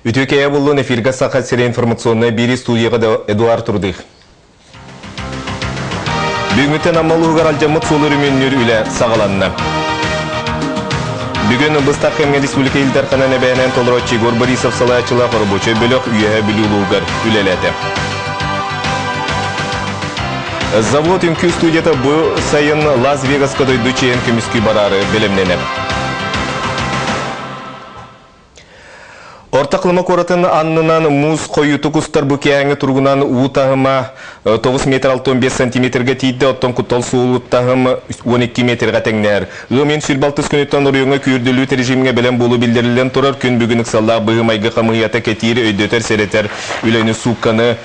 Үтүө кэйэ буллун эфиргэ Саха сирэ информационнай биири студияға Эдуард Трудых. Бүгүҥҥүттэн Амма улууһугар алдьаммыт суол өрөмүөннүүр үлэ саҕаланна. Бүгүн быстах кэмҥэ республика Ил Дарханын эбээнэн толорооччу Егор Борисов салайааччылаах оробуочай бөлөх Үөһээ Бүлүү улууһугар үлэлээтэ. Завод үҥкүү студията бу сайын Лас-Вегаска дойду чиэһин көмүскүү бараары бэлэмнэнэр. Орто Халыма куоратын аннынан муус хойуутук устар бу киэһээҥҥи туругунан уу таһыма 9 метр 65 сантиметрга тиийдэ, оттон куттал суолу таһым 12 метрга тэҥнэһэр. Ыам ыйын 26 күнүттэн оройуоҥҥа күүрдүллүүт режимҥэ бэлэм буолуу биллэриллэн турар. Күн бүгүн ыксаллаах быһыы-майгы хамыыһыйата кэтиир, өйдөтөр, сэрэтэр үлэни суукканы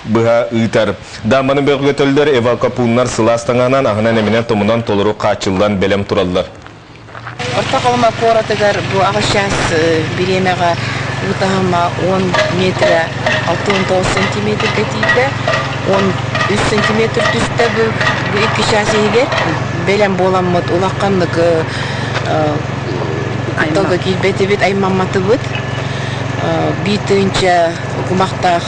быһа ыытар. Даамбаны бөҕөргөтөллөр, эвакопууннар сылаас таҥаһынан, аһынан-эминэн, томунан толору хааччыллан бэлэм тураллар. Орто Халыма куоратыгар бу аҕыс чаас бириэмэҕэ уу таһыма уон метрэ 69 сантиметрга тиийдэ, 13 сантиметр түстэ бу икки чаас иһигэр. Бэлэм буоламмыт улаханнык кутталга киирбэтибит, аймамматыбыт. Биир тыһыынча кумахтаах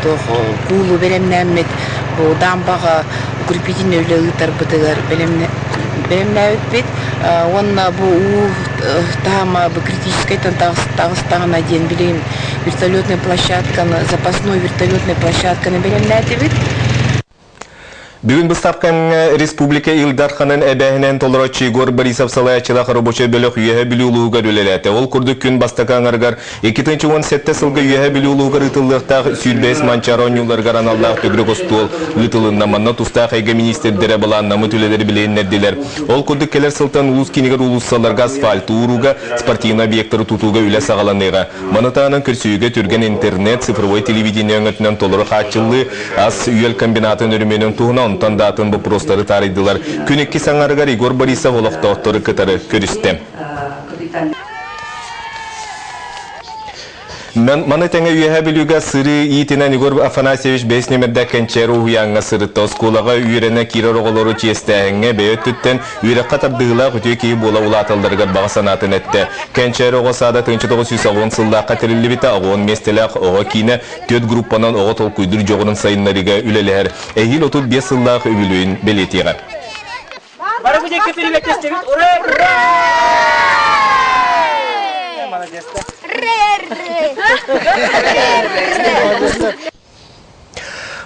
туох куулу бэлэмнээммит бу даамбаҕа укрепительнай үлэ ыытарбытыгар бэлэмнээбиппит уонна бу уу таһыма бу критическайтан таҕыстаҕына диэн билигин вертолетнай площадканы запасной вертолетнай площадканы бэлэмнээтибит. Бүгүн быыстапкаҥҥа республика Ил Дарханын эбээһинэн толорооччу Егор Борисов салайааччылаах рабочай бөлөх Үөһээ Бүлүү улууһугар үлэлээтэ. Ол курдук күн бастакы аҥарыгар 2017 сылга Үөһээ Бүлүү улууһугар ыытыллыахтаах 25 Манчаары оонньууларыгар аналлаах төгүрүк остуол ыытылынна. Манна тустаах эйгэ миниистирдэрэ былааннаммыт үлэлэри билиһиннэрдилэр. Ол курдук кэлэр сылтан улуус киинигэр уулуссаларга асфальт уурууга, спортивнай объектары тутууга үлэ саҕаланыаҕа. Маны таһынан көрсүһүүгэ түргэн интернет, цифровой телевидение өҥөтүнэн толору хааччыллыы, ас-үөл комбинатын өрөмүөнүн туһунан онтон да атын боппуруостары таарыйдылар. Күн иккис аҥарыгар Егор Борисов олохтоохтору кытары көрүстэ. Маны тэҥэ Үөһээ Бүлүүгэ сырыы иитинэн Егор Афанасьевич бэйс нүмердээх кэнчээри уһуйааҥҥа сырытта. Оскуолаҕа үөрэнэ киирэр оҕолору чиэстээһиҥҥэ бэйэ өттүттэн үөрэххэ тардыһыылаах үтүө киһи буола улааталларыгар баҕа санаатын эттэ. Кэнчээри оҕо саада 1990 сыллаахха тэриллибитэ, оҕо миэстэлээх оҕо киинэ түөрт группанан оҕо толкуйдуур дьоҕурун сайыннарыыга үлэлэһэр. Эһиил 35 сыллаах үбүлүөйүн бэлиэтиэҕэ. Бары бу диэки приветствует. Ура! Ура! Молодец.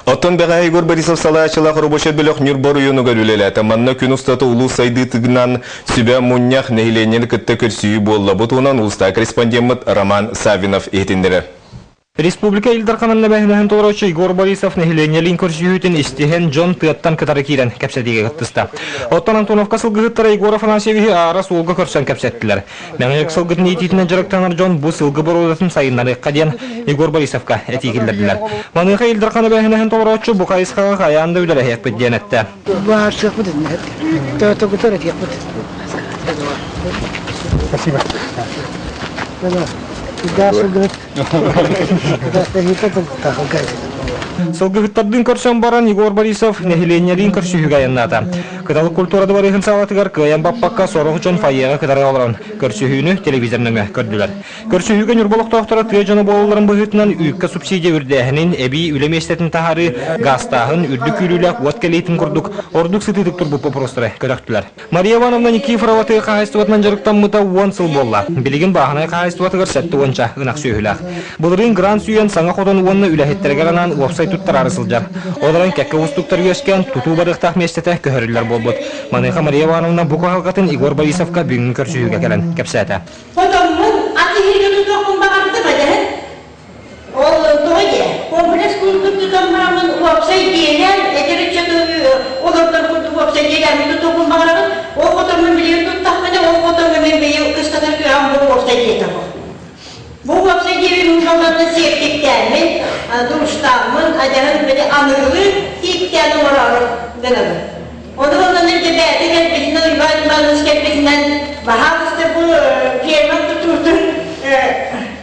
Оттон бэҕэһээ Егор Борисов салайааччылаах рабочай бөлөх Ньурба оройуонугар үлэлээтэ. Манна күн устата улуус сайдыытынан сүбэ мунньах нэһилиэнньэни кытта көрсүһүү буолла. Бу туһунан улуустааҕы корреспондеммыт Роман Саввинов иһитиннэрэр. Республика Ил Дарханын эбээһинэһин толорооччу Егор Борисов нэһилиэнньэлиин көрсүһүүтүн истиһэн дьон тыаттан кытары киирэн кэпсэтиигэ кыттыста. Оттон Антоновка сылгыһыттара Егор Афанасьевиһы аара суолга көрсөн кэпсэттилэр. Мэҥэдьэк сылгытын иитиитинэн дьарыктанар дьон бу сылгы боруодатын сайыннарыахха диэн Егор Борисовка этии киллэрдилэр. Маныаха Ил Дархан эбээһинэһин толорооччу бу хайысхаҕа хайаан да үлэлэһиэхпит диэн эттэ. Баарсыахпыт этиэхпит. Спасибо. Сылгыһыттардыын көрсөн баран Егор Борисов нэһилиэнньэлиин көрсүһүүгэ айаннаата. Кыталык культура дыбарыаһын саалатыгар кыайан баппакка сорох дьон фойеҕа кытары олорон көрсүһүүнү телевизор нөҥүө көрдүлэр. Көрсүһүүгэ Ньурба олохтоохторо тыа дьоно буолалларын быһыытынан үүккэ субсидия үрдээһинин, эбии үлэ миэстэтин таһаарыы, гаастааһын, үрдүк күүрүүлээх уот кэлиитин курдук ордук сытыытык турбут боппуруостары көтөхтүлэр. Мария Ивановна Никифорова тыа хаһаайыстыбатынан дьарыктаммыта уон сыл буолла. Билигин бааһынай хаһаайыстыбатыгар сэттэ уонча ынах сүөһүлээх. Былырыын грант сүүйэн саҥа хотон уонна үлэһиттэригэр анаан уопсай туттараары сылдьар. Ол эрэн кэккэ уустуктар үөскээн, тутуу барыахтаах миэстэтэ көһөрүллэр буолбут. Маныаха Мария Ивановна бу кыһалҕатын Егор Борисовка бүгүҥҥү көрсүһүүгэ кэлэн кэпсээтэ. Хотоммун ат иһигэ тутуохпун баҕардым эдэһин. Ол тоҕо диэ, комплекс курдук тутан бараммын уопсай дьиэлээн, эдэр ыччаты олордор курдук уопсай дьиэлээн тутуохпун баҕарабын. Ол хотоммун билигин туттахпына, ол хотоҥҥо мин быйыл кыстатар кыаҕым бу уопсай дьиэтэ бу. Бу уопсай дьиэбин муусалларынан сиэптиктээммин, душтааммын, адьаһын били аныгылыы тииптээн оҥороору гынабын. Ону онон илдьэ бэйэтэ кэлбитинэн, Уйбаан Иванович кэлбитинэн, баһаалыста бу ферма тутуутун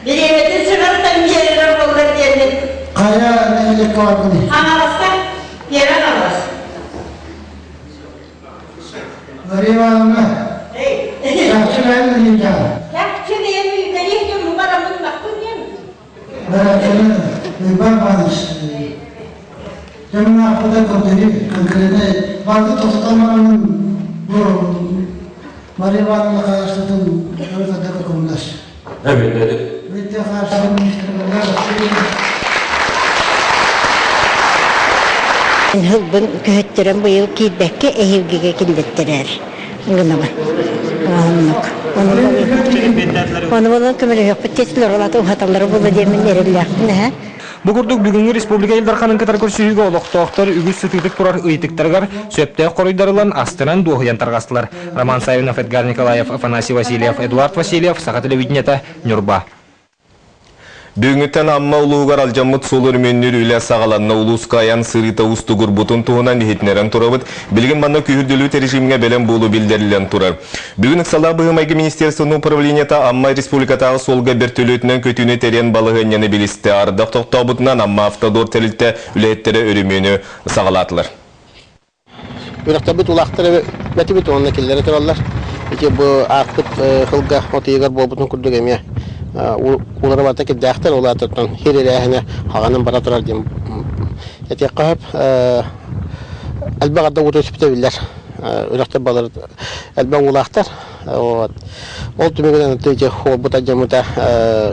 бириэмэтин сыҕарытан биэрэрэ буоллар диэммин. Хайа нэһилиэккэ барбыный? Хаҥаласка, Вера Хаҥалас. Мария Ивановна, чахчы бэйэм үлэлиир Чахчы бэйэм үлэлиир дьон бараммын махпын диэн. Бәрәкелі Уйбан Иванович, Жамына аппыта көрдөрүү, конкретно барды тоқтамағанын бу Мария Ивановна Хаастатын өртөдө көмөлөс. Битте Хаастатын министрі Хылбын көһөттөрөн быйыл киирбэккэ эһилгиге киллеттерер. Гынабын. Оннук. Оны болан көмөлөһөкпүт тетилер олата ухаталлары була диэмин эреллээхпин эһэ. Бу курдук бүгүҥҥү республика Ил Дарханын кытары көрсүһүүгэ олохтоохтор үгүс сытыытык турар ыйытыктарыгар сөптөөх хоруйдарылан астынан дуоһуйан тарҕастылар. Роман Савинов, Эдгар Николаев, Афанасий Васильев, Эдуард Васильев, Саха телевидениета, Ньурба. Бүгүҥҥүттэн Амма улууһугар алдьаммыт суол өрөмүөннүүр үлэ саҕаланна. Улууска айан сырыыта уустугурбутун туһунан иһитиннэрэн турабыт. Билигин манна күүһүрдүллүбүт режимҥэ бэлэм буолуу биллэриллэн турар. Бүгүн ыксалаах быһыы-майгы министерствотын управлениета Амма республикатааҕы суолга бөртөлүөтүнэн көтүүнү тэрийэн балаһыанньаны билистэ. Ардах тохтообутунан Амма Автодор тэрилтэ үлэһиттэрэ өрөмүөнү саҕалаатылар. Үрэхтэрбит улаахтар эбэтибит уонна киллэрэ тураллар. Ити бу ааспыт сылга от ыйыгар буолбутун курдук эмиэ уулара барыта кирдээхтэр, ол аатыттан хир ирээһинэ хаҕанан бара турар диэн этиэххэ сөп. Элбэх арда уута түспүтэ биллэр. Үрэхтэр балар элбэх уулаахтар. Вот. Ол түмүгүнэн ити уолбут алдьаммыта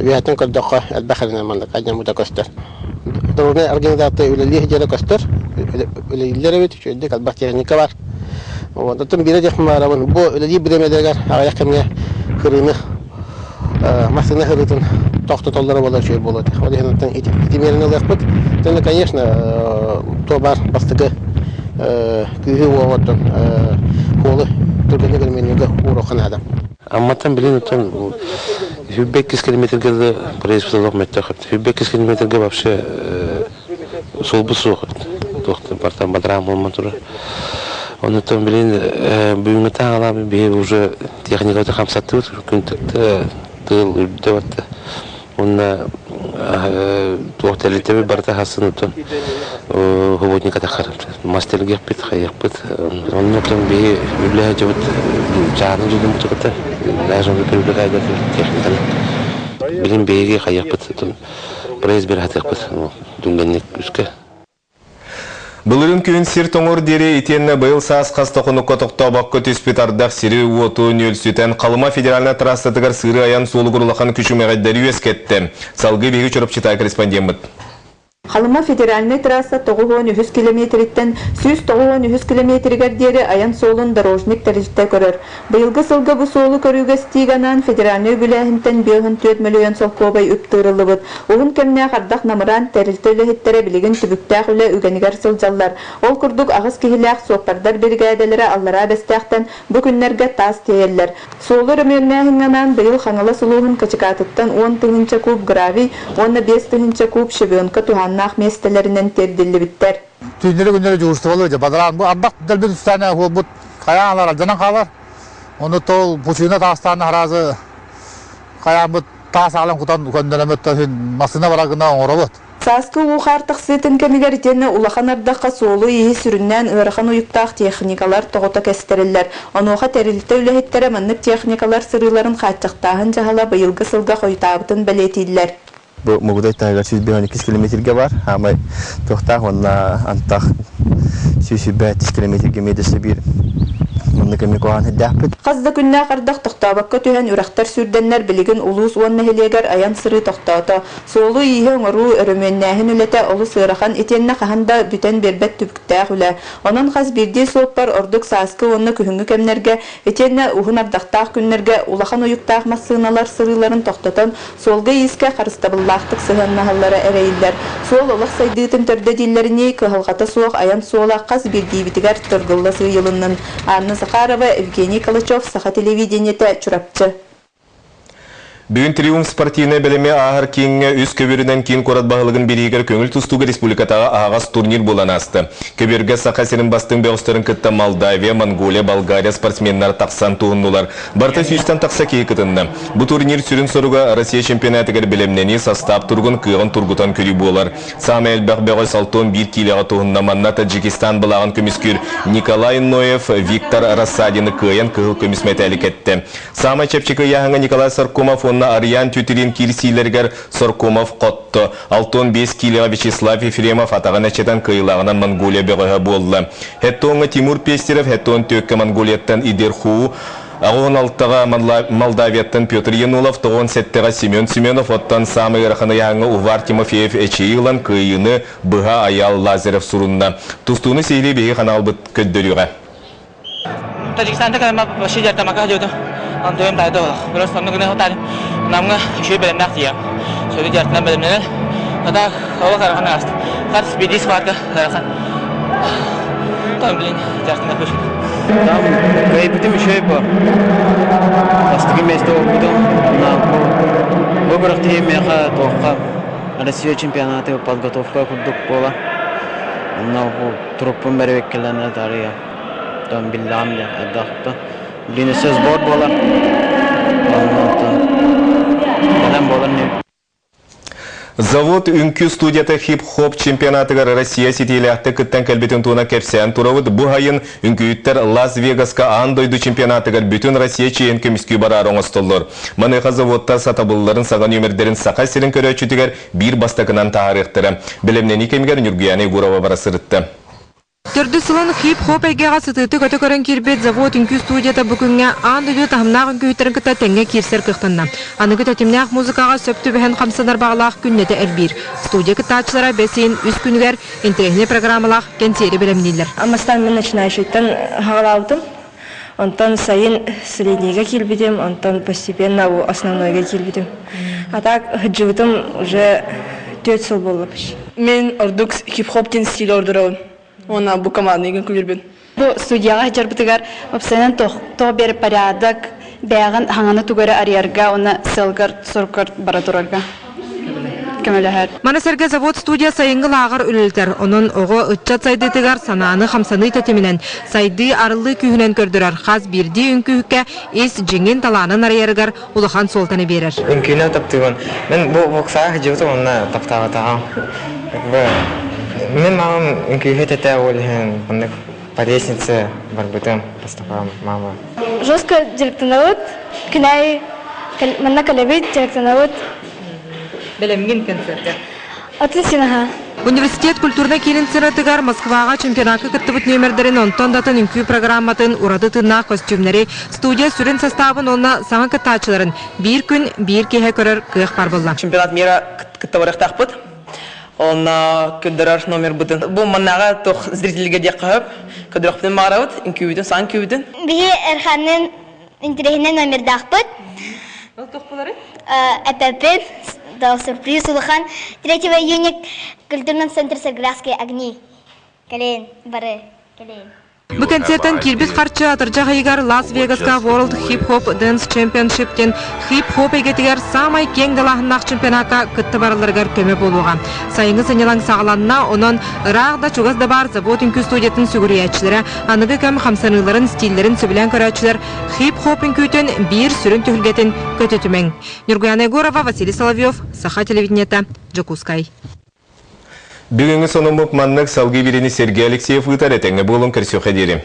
үөһэттэн көрдөххө элбэх эрэнэн маннык алдьаммыта көстөр. Дорожнай организация үлэлии сылдьара көстөр. Үлэлииллэр эбит, үчүгэйдик элбэх техника бар. Вот. Оттон биирэ диэхпин баҕарабын, бу үлэлиир бириэмэлэригэр аҕыйах кэмҥэ хырыыны, массыына хырыытын тохтотоллоро буолар үчүгэй буолуо этэ. Ол иһин оттон ити миэрэни ылыахпыт. Оттон, конечно, туо баар бастакы күүһү уоҕуттан хуолу түргэнник өрөмүөннүүргэ ууруохха наада. Амматтан билин оттон 105 километрга производство мөттөх. 105 километрга вообще суолбут суох. Туохтан партан бадараан буолман турар. Оннуттан билин бүгүҥҥү таҥалаабы биһи уже техникабыты хамсаттыбыт. Күн тыал үрдэ барда. Уонна туох тэрилтэбит барыта хасын оттон хубутника тахар мас тэлгиэхпит хайыахпыт онно оттон биһи үлэһэ дьыбыт чааны дьудумут кытта даже он привлекает техниканы билин биһиги хайыахпыт проезд берхатыахпыт дүнгенник үскэ. Былырыын күһүн сир тоҥор диэри итиэннэ быйыл саас хас да хонукка тохтообокко түспүт ардах сири-уоту нүөлсүтэн Халыма федеральнай трассатыгар сыыры айан суолугар улахан күчүмэҕэйдэри үөскэттэ. Салгыы биһиги Чурапчытаа корреспондеммыт. Халыма федеральнай трасса 93 километриттэн 193 километригэр диэри айан суолун дорожник тэрилтэ көрөр. Быйылгы сылга бу суолу көрүүгэ истиигэ анаан федеральнай үбүлээһинтэн 54 мөлүйүөн солкуобай үп тыырыллыбыт. Уһун кэмнээх ардах намыраан, тэрилтэ үлэһиттэрэ билигин түбүктээх үлэ үгэнигэр сылдьаллар. Ол курдук аҕыс киһилээх суоппардар биригээдэлэрэ Аллараа Бэстээхтэн бу күннэргэ таас тиэйэллэр. Суолу өрөмүөннээһиҥҥэ анаан быйыл Хаҥалас улууһун Качыкаатыттан 10 тыһыынча куб гравий уонна 5 тыһыынча куб щебенка туһааннаах миэстэлэринэн тиэрдиллибиттэр. Түүннэри күннэри дьуһуурустубалыы дьэ бадараан бу ардах дэлби түстээнэ буолбут хайаан алар алдьанан хаалар. Ону тол пучуна таастаан аразы хайааммыт таас аалан кутан көннөрөмөт массыына бара гына оҥоробут. Сааскы уу хаар тахсыытын кэмигэр итиэннэ улахан ардахха суолу-ииһи сүрүннээн ыарахан уйуктаах техникалар тоҕута кэстэриллэр. Онуоха тэрилтэ үлэһиттэрэ маннык техникалар сырыыларын хааччахтааһын дьаһала быйылгы сылга хойутаабытын бэлиэтииллэр. Бу Мугудай таһыгар 152 километрга бар. Хаамай туохтаах уонна антах 125 километрга медесе биир маннык эмиэ куһаҕан сирдээхпит. Хас да күннээх ардах тохтообокко түһэн үрэхтэр сүүрдэннэр билигин улуус уон нэһилиэгэр айан-сырыы тохтоото. Суолу-ииһи оҥоруу, өрөмүөннээһин үлэтэ олус ыарахан итиэннэ хаһан да бүтэн биэрбэт түбүктээх үлэ. Онон хас биирдии суоппар ордук сааскы уонна күһүҥҥү кэмнэргэ итиэннэ уһун ардахтаах күннэргэ улахан уйуктаах массыыналар сырыыларын тохтотон, суолга-иискэ харыстабыллаахтык сыһыаннаһаллара эрэйиллэр. Суол олох сайдыытын төрдө дииллэринии, кыһалҕата суох айан суола хас биирдиибитигэр тыргылла сыыйылыннын. Анна Захарова, Евгений Калачев, Саха телевидениетэ, Чурапчы. Бүгүн Триумф спортивнай бэлэми ааһар кииҥҥэ үс көбүөрүнэн киин куорат баһылыгын бирииһигэр көҥүл тустууга республикатааҕы аһаҕас турнир буолан ааста. Көбүөргэ Саха сирин бастыҥ бөҕөстөрүн кытта Молдавия, Монголия, Болгария спортсменнара тахсан туһуннулар. Барыта сүүстэн тахса киһи кытынна. Бу турнир сүрүн соруга Россия чемпионатыгар бэлэмнэнии састаап туругун кыаҕын тургутан көрүү буолар. Саамай элбэх бөҕөс 61 киилэҕэ туһунна манна Таджикистан былааҕын көмүскүүр Николай Ноев Виктор Рассадины кыайан кыһыл көмүс мэтээли кэттэ. Саамай чэпчэки ыйааһыҥҥа Николай Саркумов уонна уонна Арыйаан Тютрин киирсиилэригэр Соркомов хотто. 65 киилэҕэ Вячеслав Ефремов атаҕын эчэтэн кыайыылааҕынан Монголия бөҕөһө буолла. Хэттоҥҥа Тимур Пестеров, Хэттон түөккэ Монголияттан Идир Хуу, 86-ҕа Молдавияттан Петр Янулов, 97-ҕэ Семен Семенов, оттон саамай ыарахан ыйааһыҥҥа Увар Тимофеев эчэйии ылан кыайыыны быһа Айаал Лазарев сурунна. Тустууну сиһилии биһиги ханаалбыт көрдөрүөҕэ. Таджикистанда кэлэн вообще дьартамака дьиэтэ антуйам тайда олох. Просто онно гына хотар намга еще бэлэмнээх тиийэм. Сөбү дьартынан бэлэмнэнэр. Ата олох ыарахан ааст. Хас биирдии схватка ыарахан. Там, блин, дьартынан көш. Там кыайбытым үчүгэй бу. Бастакы место буолбутум. Бу күрэхтэһии миэхэ туохха Россия чемпионаты подготовка курдук буола. Онно бу труппун бэрэбиккэлэнэ таарыйа. Там биллэҕим да элбэхтэ. Блин, өссө сбор буолар. Онно бэлэм буолар Завод үҥкүү студията хип-хоп чемпионатыгар Россия ситиилээхтик кыттан кэлбитин туһунан кэпсээн турабыт. Бу сайын үҥкүүһүттэр Лас-Вегаска аан дойду чемпионатыгар бүтүн Россия чиэһин көмүскүү бараары оҥостоллор. Маныаха заводтар сатабылларын саҥа нүөмэрдэрин Саха сирин көрөөччүтүгэр биир бастакынан таһаарыахтара. Бэлэмнэнии кэмигэр Ньургуйаана Егорова бара сырытта. Төрдүс сылын хип-хоп эйгэҕэ сытыытык өтө көрөн киирбит завод үҥкүү студията бу күҥҥэ аан дойду таһымнаах үҥкүүһүттэрин кытта тэҥҥэ киирсэр кыахтанна. Аныгы тэтимнээх музыкаҕа сөп түбэһэн хамсанар баҕалаах күннэтэ элбиир. Студия кыттааччылара бэс ыйын үс күнүгэр интэриэһинэй программалаах кэнсиэри бэлэмнииллэр. Бастаан мин начинающайтан хаҕалаабытым. Онтон сайын среднийгэ киирбитим, онтон постепенно основнойга киирбитим. А так сылдьыбытым уже 4 сыл буолла почти. Мен ордук хип-хоп диэн стиль ордоробун. Уонна бу командныйгын күлүрбүн. Бу студияҕа сылдьарбытыгар уопсайынан тоҕо бэр порядок, бэйэҕин хаҥаны тугу эрэ арыйарга уонна сыалгар соруккар бара турарга көмөлөһөр. Маны сэргэ завод студия сайыҥҥы лааҕыр үлэлэтэр. Онон оҕо ыччат сайдыытыгар санааны хамсаныы тэтиминэн, сайдыы арыллыы күүһүнэн көрдөрөр хас биирдии үҥкүүһүккэ ис дьиҥин талаанын арыйарыгар улахан суолтаны биэрэр. Үҥкүүнү таптыыбын. Мен бу боксаҕа сылдьыбытым уонна таптаабатаҕым. Мин мамам үҥкүүһүт этэ ол иһин оннук по лестнице барбытым бастакы мама. Жестко дьарыктанабыт. Күнай манна кэлэбит, дьарыктанабыт. Бэлэмҥин концерка? Атын синаха. Университет культурнай киинин сыратыгар Москваҕа чемпионакка кыттыбыт нүөмэрдэрин онтон да атын үҥкүү программатын ураты тыыннаах костюмнары, студия сүрүн састаабын уонна саҥа кыттааччыларын биир күн биир киэһэ көрөр кыах баар буолла. Чемпионат мира кытта барыахтаахпыт. Онно көрдөрөр номербытын. Бу маннааҕа туох зрительгэ диэххэ сөп. Көрдөрөхпүтүн баҕарабыт, үҥкүүбүтүн, саҥа үҥкүүбүтүн. Биһи Эрханын интэриэһинэй номердаахпыт. Ол туох буоларый? Эпэппин, да сюрприз улахан. 3 июня культурном центре Сарградские огни. Кэлин, бары, кэлин. Бу концертан киирбит харчы атырдьах ыйыгар Лас-Вегаска World Hip Hop Dance Championship диэн хип-хоп эйгэтигэр саамай киэҥ далааһыннаах чемпионакка кытта баралларыгар көмө буолуоҕа. Сайыҥҥы сынньалаҥ саҕаланна, онон ыраах да чугас да баар завод үҥкүү студиятын сүгүрүйээччилэрэ аныгы кэм хамсаныыларын, стиллэрин сөбүлээн көрөөччүлэр хип-хоп үҥкүүтүн биир сүрүн түһүлгэтин көтүтүмэҥ. Ньургуяна Егорова, Василий Соловьев, Саха телевидениета, Дьокуускай. Бүгүҥҥү сонуммут маннык салгыы бириини Сергей Алексеев ыытар этэҥҥэ буолуҥ көрсүөххэ диэри.